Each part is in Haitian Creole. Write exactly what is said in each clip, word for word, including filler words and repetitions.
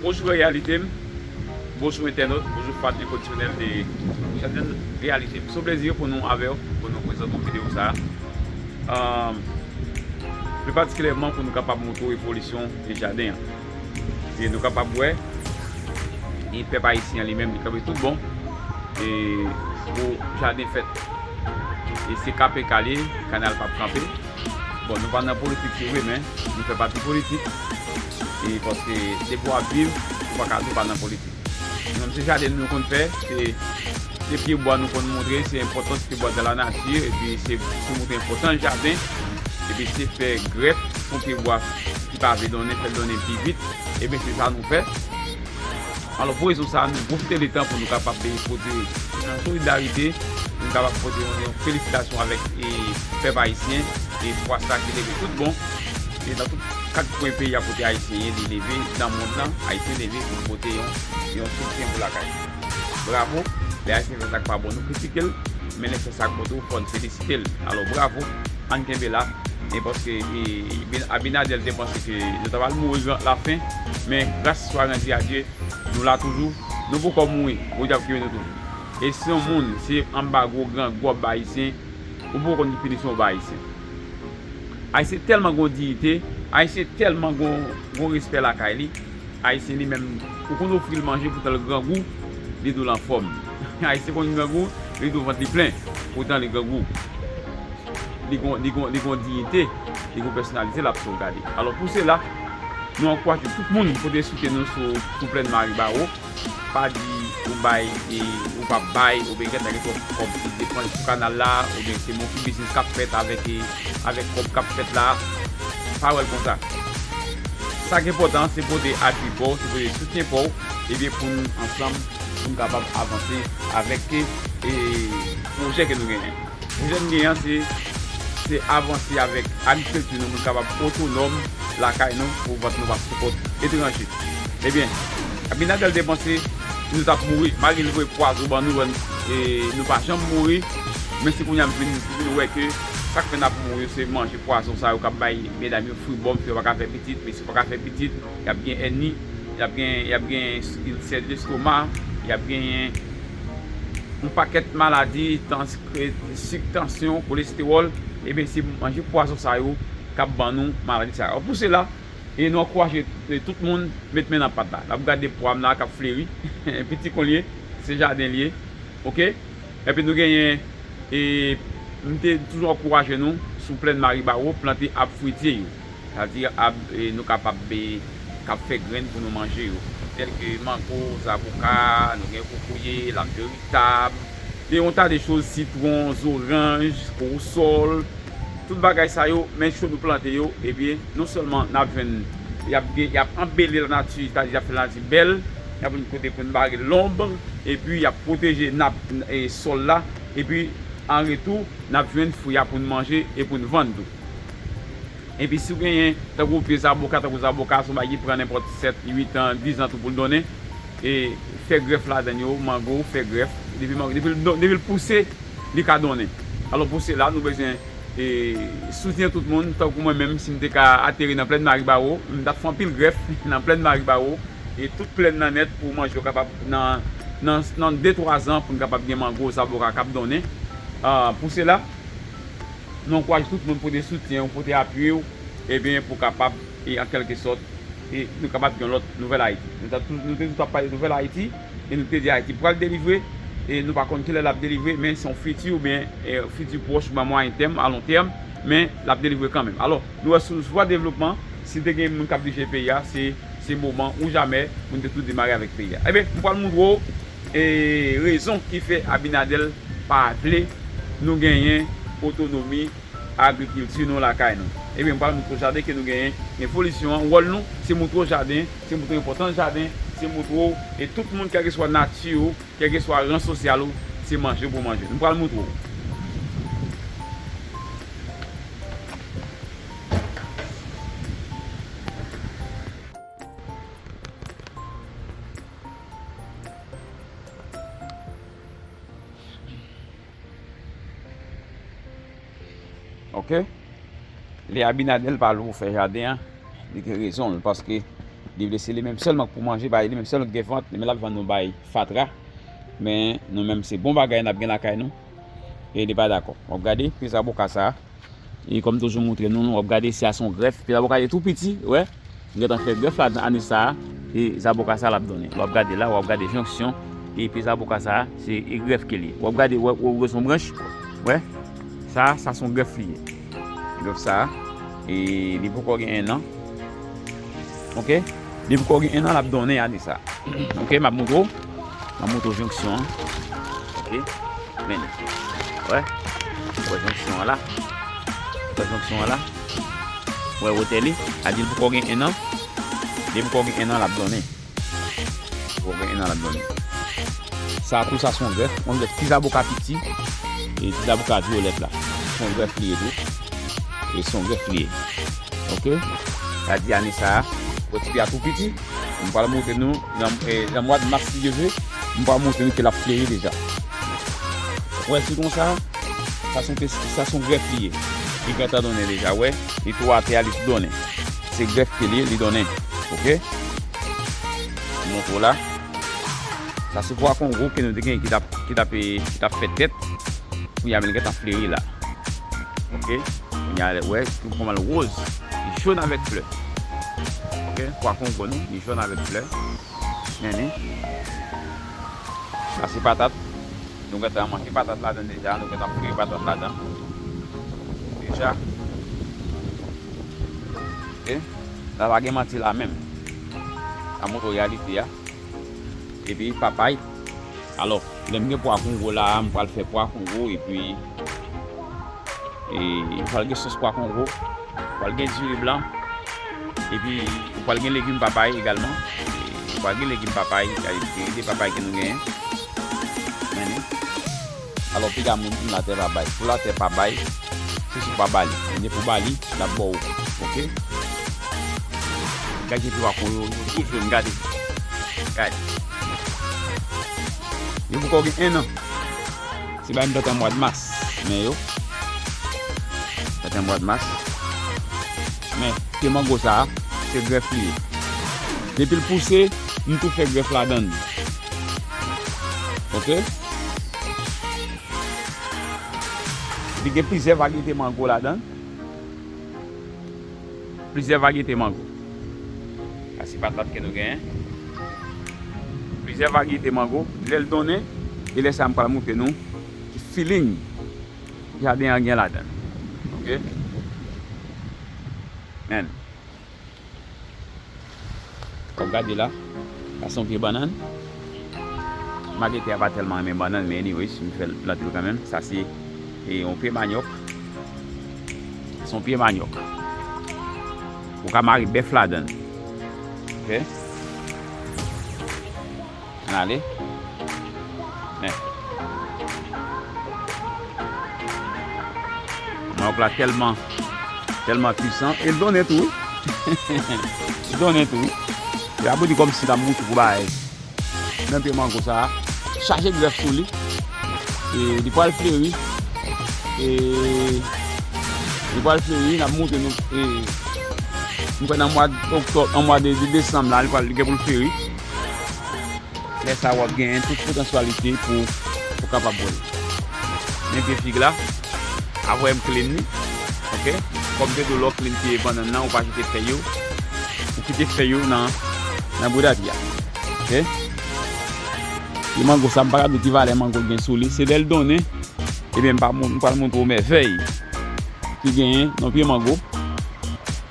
Bonjou reyalite m, bonjou entènot, bonjou fan enkondisyonèl de chanèl reyalite m. Se yon plezi pou nou avè w, pou nou prezante yon videyo sa a. Ahn, pli patikilyèman pou nou kapab montre w evolisyon de jaden an. E nou kapab wè, e pèp ayisyen an li menm, li kanpe tout bon. E pou jaden fèt. E se K P K li ye, kanal p ap kanpe. Bon, nou pa nan politik, se vre, men nou fè pati politik. E paske depi w ap viv, ou pa ka di w pa nan politik. Nou menm, se jaden nou konn fè, se, se pyebwa nou konn montre, se enpòtans pyebwa dans la nature, epi se, se montre enpòtans jaden, epi se fè grèf pou pyebwa ki pa vle donnen, fè l donnen pi vit, ebyen se sa nou fè. Alò, pou rezon sa a, nou pwofite de tan pou nou kapab pote yon solidarite, pou nou kapab pote yon, yon felisitasyon avèk, e, pèp ayisyen, e fwa sa ki leve tout bon, e nan tout kat kwen peyi a kote ayisyen ye, li leve nan mond lan, ayisyen leve pou pote yon, yon soutyen pou lakay. Bravo, lè ayisyen fè sa k pa bon, nou kritike l, men lè se sa k bon tou, fò n felisite l. Alò, bravo, ann kenbe la, e paske, e, Bin-, Abinader te panse ke nou ta pral mouri gran, lafen, men gras swa randi a Dye, nou la toujou, nou poko mouri, Bondye ap kenbe nou toujou. E si yon moun, se anbago, grangou ap bay ayisyen, ou poko konn ki pinisyon ou bay ayisyen. Ayisyen tèlman gon diyite, ayisyen tèlman gon, gon respè lakay li, ayisyen li menm, ou konn ofri l manje poutan l grangou, li di w l anfòm. Ayisyen konn grangou, li di w vant li plen, poutan li grangou. Li gon, li gon, li gon diyite, li gon pèsonalite, l ap sovgade. Alò, pou sela, nou ankouraje tout moun pote soutyen nou sou, sou Plèn Maribawo. Pa di ou bay, e, ou p ap bay, oubyen gentan gen twòp kòb ki depann sou kanal la, oubyen se monki biznis k ap fèt avèk, e, avèk kòb k ap fèt la. Pa wè l konsa. Sa k enpòtan, se pote apui pa w, se pote soutyen pa w, ebyen pou n ansanm, pou n kapab avanse avèk, e, pwojè ke nou genyen. Pwojè n genyen an, se, se avanse avèk agrikilti nou pou n kapab otonòm lakay nou, pou vant nou pa sou kont etranje. Ebyen, Abinader te panse nou t ap mouri, malgre l voye pwazon ban nou, e nou pa janm mouri, men se kounye a m vin, vin wè ke sa k fè n ap mouri yo se manje pwazon sa yo k ap bay medam yo fribòm, fè yo pa ka fè pitit, mesye pa ka fè pitit, y ap gen èni, y ap gen, y ap gen ilsè destoma, y ap genyen yon pakèt maladi, tans-, e, sik, tansyon, kolestewòl, ebyen, se manje pwazon sa yo k ap ban nou maladi sa yo. Pou sela, e nou ankouraje, e, tout moun met men nan pat la. N ap gade pwa m la k ap fleri, piti kon l ye, se jaden l ye, oke? Epi nou genyen, e, m te toujou ankouraje nou sou Plèn Maribawo, plante ab fwitye yo. Sa di ab, e, nou kapab, e, k ap fè grenn pou nou manje yo. Tèlke mango, zaboka, nou gen kokoye, lam veritab, e yon ta de choz, sitwon, zoranj, kowosòl, tout bagay sa yo, men cho nou plante yo, ebyen, non sèlman n ap jwenn, y ap gen, y ap anbeli lanati, sa di y ap fè lanati bèl, y ap yon kote pou n bare lonb, epi y ap pwoteje nap, e, sòl la, epi an retou, n ap jwenn fwi a pou n manje e pou n vann tou. Epi si w genyen, tankou pye zaboka, tankou zaboka, se yon bagay ki pran nenpòt sèt, uit an, diz an tou pou l donnen, e fè grèf ladann yo, mango, fè grèf, depi mango, depi l don-, depi l pouse, li ka donnen. Alò pou sela, nou bezwen, e, soutyen tout moun, tankou mwen menm, si m te ka ateri nan Plèn Maribawo, m t ap fè anpil grèf nan Plèn Maribawo, e tout plèn nan nèt pou manje yo kapab nan, nan, nan de twa zan pou n kapab gen mango, zaboka k ap donnen. Ah, pou sela, nou ankouraje tout moun pote soutyen w, pote apui w, ebyen, pou kapab, e an kèlke sòt, e nou kapab gen yon lòt Nouvèl Ayiti. Nou ta tou-, nou te toujou ap pale Nouvèl Ayiti, e nou te di Ayiti pral delivre, e nou pa konn kilè l ap delivre, men se yon fiti oubyen, e, fiti pwòch oubyen mwayen tèm, a lon tèm, men l ap delivre kanmenm. Alò, nou wè sou, sou vwa devlopman, si te gen moun k ap dirije peyi a, se, se moman ou jamè pou n te tou demare avèk peyi a. Ebyen, m pral montre w, e, rezon ki fè Abinader pa vle nou genyen otonomi agrikilti nou lakay nou. Ebyen, m pral montre w jaden ke nou genyen, evolisyon an, wòl nou, se montre w jaden, se montre w enpòtans jaden, se montre w, e tout moun, kèlkeswa nati ou, kèlkeswa ran sosyal ou, se manje pou manje. M pral montre w. Oke? Lè Abinader pa vle pou fè jaden an, li gen rezon l, paske Li vle se li menm sèlman k pou manje, bay li menm sèlman k gen vant, li menm l ap vann nou bay fatra. Men nou menm se bon bagay n ap gen lakay nou. E li pa dakò. W ap gade, pye zaboka sa a. E kòm toujou montre nou, w ap gade si a se yon grèf. Pye zaboka yo tou piti, wè. M gentan fè grèf ladan ane sa a. E zaboka sa a l ap donnen. W ap gade la, w ap gade jonksyon. E pye zaboka sa a, se e grèf ke li ye. W ap gade, wè, wè, wè se yon branch. Wè. Sa, sa se yon grèf li ye. Grèf sa a. E li poko gen en an. Oke? Li poko gen en an, l ap donnen ane sa a. Oke, m ap montre w. M ap montre w jonksyon an. Oke? Men li. Wè? Wè jonksyon an la. Wè jonksyon an la. Wè wotè li. A di l poko gen en an. Li poko gen en an, l ap donnen. Poko gen en an, l ap donnen. Sa tou, sa se yon grèf. Yon grèf ti zaboka piti. E ti zaboka vyolèt la. Se yon grèf li ye tou. E se yon grèf li ye. Oke? Sa di ane sa a, wè ti pye a tou piti. M pral montre nou, nan, eh, nan mwa de mas, si Dye vle, m pral montre nou ke l ap fleri deja. Wè, se konsa, sa se yon pye, sa se yon grèf li ye. Li gentan donnen deja, wè. Li tou atè a, li tou donnen. Se grèf ke li ye, li donnen. Oke? M montre w la. Sa se pwa kongo ke nou te gen ki t ap, ki t ap, eh, ki t ap fè tèt. Kounye a, men l gentan fleri la. Oke? Kounye a, wè, li kòmanse woz. Li jòn avèk flè. Oke? Pwa kongo nou, li jòn avèk flè. Men li. Sa se patat. Nou gentan manje patat ladan deja. Nou gentan fri patat ladan. Deja. Oke? La pa gen manti la menm. Sa montre w reyalite a. Epi papay. Alò, lè m gen pwa kongo la a, m pral fè pwa kongo, epi, e, pral gen sos pwa kongo, pral gen diri blan, epi ou pral gen legim papay egalman. E, ou pral gen legim papay, kalite papay ke nou genyen. Men li. Alò, piga moun di m latè pa bay. Pou latè pa bay, se si w pa ba li. Men depi w ba li, l ap ba w. Oke? Gade pye pwa kongo yo, yo tou jòn, gade. Gade. Yo poko gen en an. Se bagay m plante an mwa de mas. Men yo. Plante an mwa de mas. Men, pye mango sa a, se grèf li ye. Depi l pouse, m tou fè grèf ladan l. Oke? Li gen plizyè varyete mango ladan l. Plizyè varyete mango. Sa se patat ke nou genyen. Plizyè varyete mango. Lè l donnen, e lè sa a m pral montre nou ki feeling jaden an gen ladan l. Oke? Men. W ap gade la. Sa se yon pye bannann. Malgre tè a pa tèlman renmen bannann, men anyways, m fè l plante l kanmenm. Sa se, e, yon pye manyòk. Se yon pye manyòk. Ou ka mare bèf ladan l. Oke? Ann ale. Men. Manyòk la tèlman, tèlman pwisan. E l donnen tou, wi. L donnen tou, wi. E la pou di kòmsi l ap moutre pou bagay. Nan pye mango sa a. Chaje grèf sou li. E li pral fleri. E li pral fleri, n ap moutre nou. E nou kwè nan mwa oktòb, nan mwa de, de desanm la, li pral, li gen pou l fleri. Lè sa a, w ap genyen tout potansyalite pou ou kapab wè l. Men pye fig la, apre m clean li, oke? Kòm te di w, lè w clean pye bannann nan, ou pa kite fèy yo, ou kite fèy yo nan, nan bouda pye a, oke? E mango sa, m pa ka di w ki valè mango l gen sou li, se lè l donnen, ebyen, m pa moun, m pral montre w mèvèy ki genyen nan pye mango,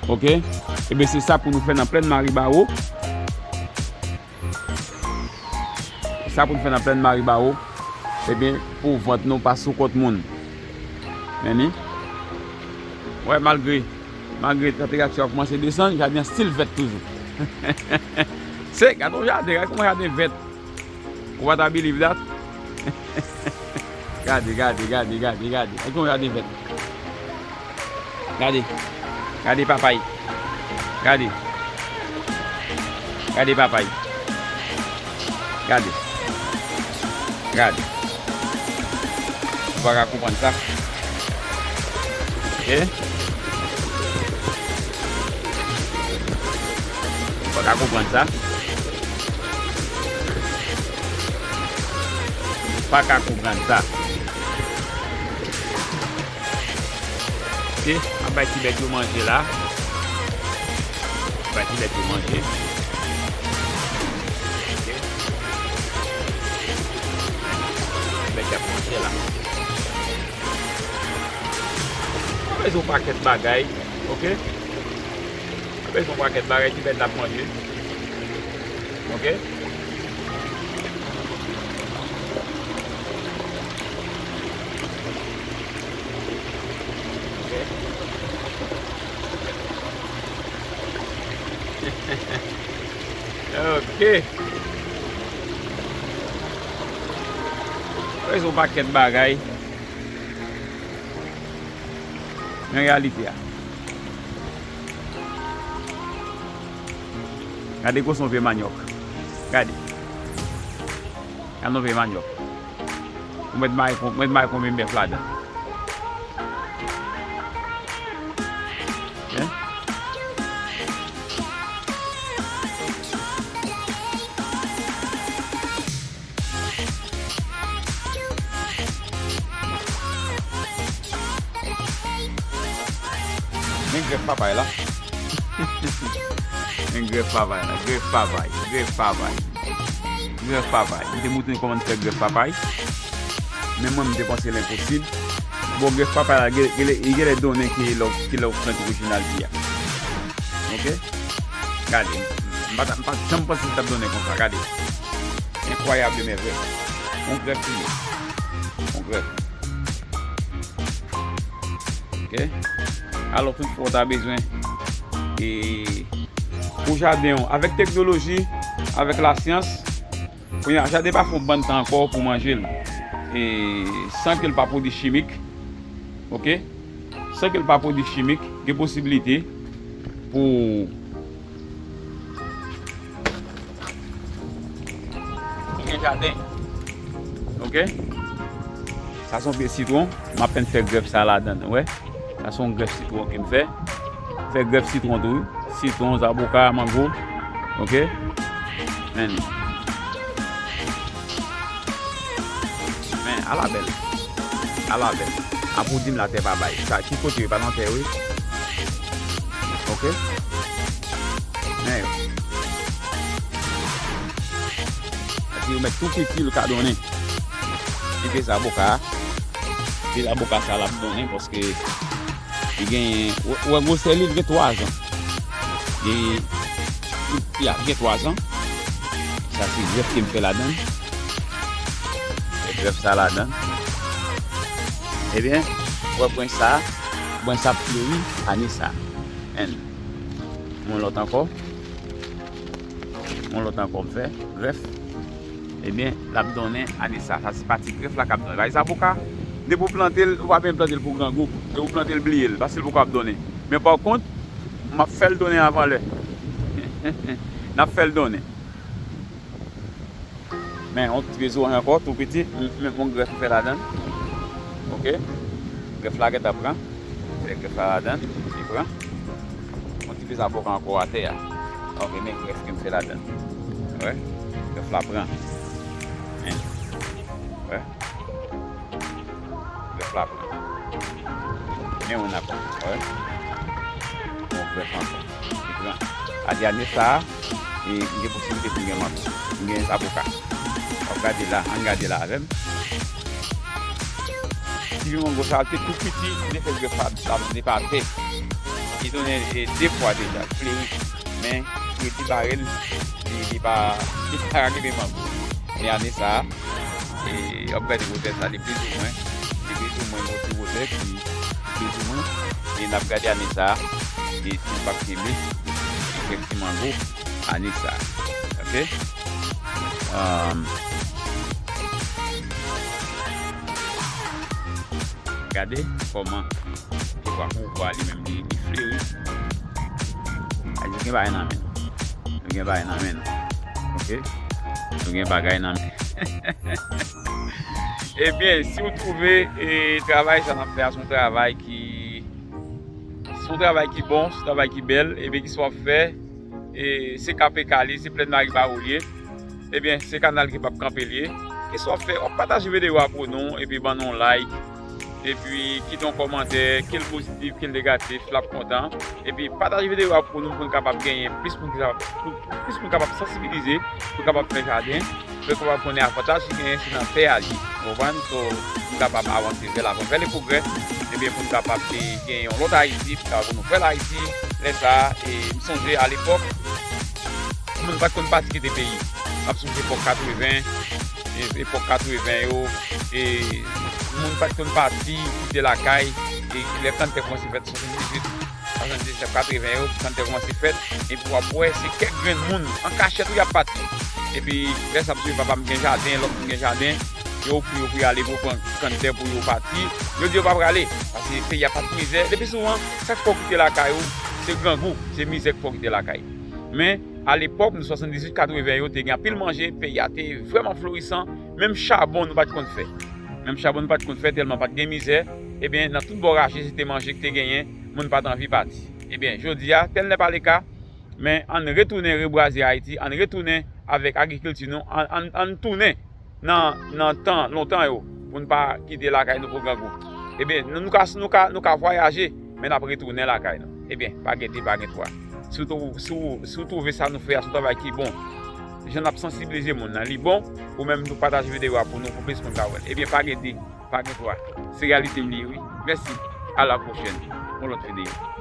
oke? Ebyen, se sa pou nou fè nan plèn Maribawo. Sa pou n fè nan plèn Maribawo, ebyen, pou vant nou pa sou kont moun. Men ni. Wè, malgre, malgre tanperati a kòmanse desann, jaden an still vèt toujou. Se, gade yon jaden, gade kòman jaden vèt. Ou pa ta believe that? Gade, gade, gade, gade, gade. Gade yon jaden vèt. Gade. Gade papay. Gade. Gade papay. Gade. Gade. Ou pa ka konprann sa. Oke? Ou pa Ka konprann sa? Pa ka konprann sa. Ok, ap bay ti bèt yo manje la. Bay ti bèt yo manje. Ok. Ti bèt y ap manje la. Mwen bezwen yon pakèt bagay, ok? Mwen bezwen yon pakèt bagay, ti bèt la ap manje. Ok? Ok. Ok. Mwen bezwen yon pakèt bagay. Men reyalite a. Gade gwosè yon vye manyòk. Gade. Gade yon vye manyòk. Ou mèt mare kon-, mèt mare konbyen bèf ladan? Hein? Men grèf papay la. Men grèf papay la. Grèf papay. Grèf papay. Grèf papay. M te montre nou kòman n fè grèf papay. Men mwen, m te panse l enposib. Bon, grèf papay la, gen, gen, li gen lè donnen ki lè, ki lè w plant orijinal li a. Ok? Gade. M pa, m pa janm panse l t ap donnen konsa. Gade. Incroyable, mais vrai. Yon grèf li ye. Yon grèf. Ok? Alò, tout fwa w ta bezwen, e, pou jaden w, avèk teknoloji, avèk lasyans, kounye a, jaden pa fè yon bann tan ankò pou manje l. E, san ke l pa pwodui chimik, ok? San ke l pa pwodui chimik, gen posiblite pou Ou gen jaden. Ok? Sa se yon pye sitwon. M apenn fè grèf sa ladan l, ou wè? Sa se yon grèf sitwon ke m fè. Fè grèf sitwon tou, wi. Sitwon, zaboka, mango. Ok? Men. Men, ala bèl. Ala bèl. Apre w di m latè pa bay. Sa, ki kote yo pa nan tè, wi. Ok? Men yo. Epi yo mèt tou piti l ka donnen. Epi zaboka. Epi zaboka sa l ap donnen paske li gen, ou wè gwosè li, li gen twa zan. Li, li, ya, li gen twa zan. Sa se grèf ke m fè ladan l. Fè grèf sa ladan l. Ebyen, ou wè bwen sa, bwen sa ap fleri ane sa. Yon lòt ankò. Yon lòt ankò m fè, grèf. Ebyen, l ap donnen ane sa. Sa se pati grèf la k ap donnen. Bay zaboka, depi w plante l, ou pa byen plante l pou grangou. Depi w plante l, bliye l, paske l poko ap donnen. Men pa kont, m ap fè l donnen avan lè. N ap fè l donnen. Men yon ti pye zoranj ankò, tou piti, m, m, yon grèf m fè ladan l. Ok? Grèf la gentan pran. Fè grèf la ladan l, li pran. Yon ti pye zaboka ankò atè a. Ok, men grèf ke m fè ladan l. Wè? Grèf la pran. Men. Wè? Grèf la pran. Men yon ankò. Wè? Yon grèf ankò. Li pran. Ane sa a, e, m gen posiblite pou m gen mango. M gen zaboka. W ap gade la, ann gade la avè m. Ti pye mango sa a te tou piti, li te fè grèf la, la, li pa atè. Li donnen, e, de fwa deja, fleri. Men, kredi bare l, li, li pa, li pa rive mango. Men ane sa a, e, w ap gade wotè sa, li plizoumwen, li plizoumwen gon ti wotè ki plizoumwen, e n ap gade ane sa a, e si l p ap kenbe, e kèk ti mango ane sa a. Ok? Um, Gade kòman li pran pou ou li menm li, li fleri. Sa di gen bagay nan men nou. Nou gen bagay nan men nou. Ok? Nou gen bagay nan men. Ebyen, si w twouve, e, travay sa n ap fè a, se yon travay ki, se yon travay ki bon, se yon travay ki bèl, ebyen, kisa w ap fè? E se K P K li, se Plèn Maribawou li ye. Ebyen, se kanal ki p ap kanpe li ye. Kisa w ap fè? W ap pataje videyo a pou nou, epi ban nou yon like. Epi kite yon kòmantè, ke l pozitif, ke l negatif, l ap kontan. Epi pataje videyo a pou nou, pou n kapab genyen plis moun ki kapab, pou plis moun kapab sansibilize, pou kapab fè jaden, pou kapab konnen avantaj ki genyen si n ap fè a li. Ou konprann? So, pou n kapab avanse vè lavan, vè le pwogrè, ebyen, pou n kapab, e, genyen yon lòt Ayiti, pou n kapab yon nouvèl Ayiti. Lè sa a, e, m sonje alepòk, moun pa t konn pati kite peyi. M ap sonje epòk katreven, e, epòk katreven yo, e, moun pa t konn pati kite lakay, e, lè kanntè kòmanse fèt swasanndizuit, swasanndiznèf, katreven yo, kanntè kòmanse fèt, epi w ap wè se kèk grenn moun an kachèt wi y ap pati. Epi lè sa ap swiv, papa m gen jaden, lòt moun gen jaden, yo ofri yo pou y ale pou pran kanntè pou yo pati. Yo di yo pa prale, paske peyi a pa t mizè. Lepi souvan, sa k fè w kite lakay ou, se grangou, se mizè k fè w kite lakay. Men, alepòk, nan swasanndizuit, katreven yo, te gen anpil manje, peyi a te vrèman florisan, menm chabon nou pa t konn fè. Menm chabon nou pa t konn fè tèlman pa t gen mizè. Ebyen, nan tout bò rache, se te manje ki te genyen, moun pa t anvi pati. Ebyen, jodi a, tèl nè pa le ka, men ann retounen rebwaze Ayiti, ann retounen avèk agrikilti nou, ann, ann, ann tounen nan, nan tan lontan yo, pou n pa kite lakay nou pou grangou. Ebyen, nou, nou ka, nou ka, nou ka vwayaje, men n ap retounen lakay nou. Ebyen, pa gen de, pa gen twa. Si w tou-, si w, si w twouve sa nou fè a se yon travay ki bon, jan n ap sansibilize moun nan, li bon, ou menm tou pataje videyo a pou nou, pou plis moun ka wè l. Ebyen, pa gen de, pa gen twa. Se reyalite m li ye, wi. Mèsi. A la pwochèn. Yon lòt videyo.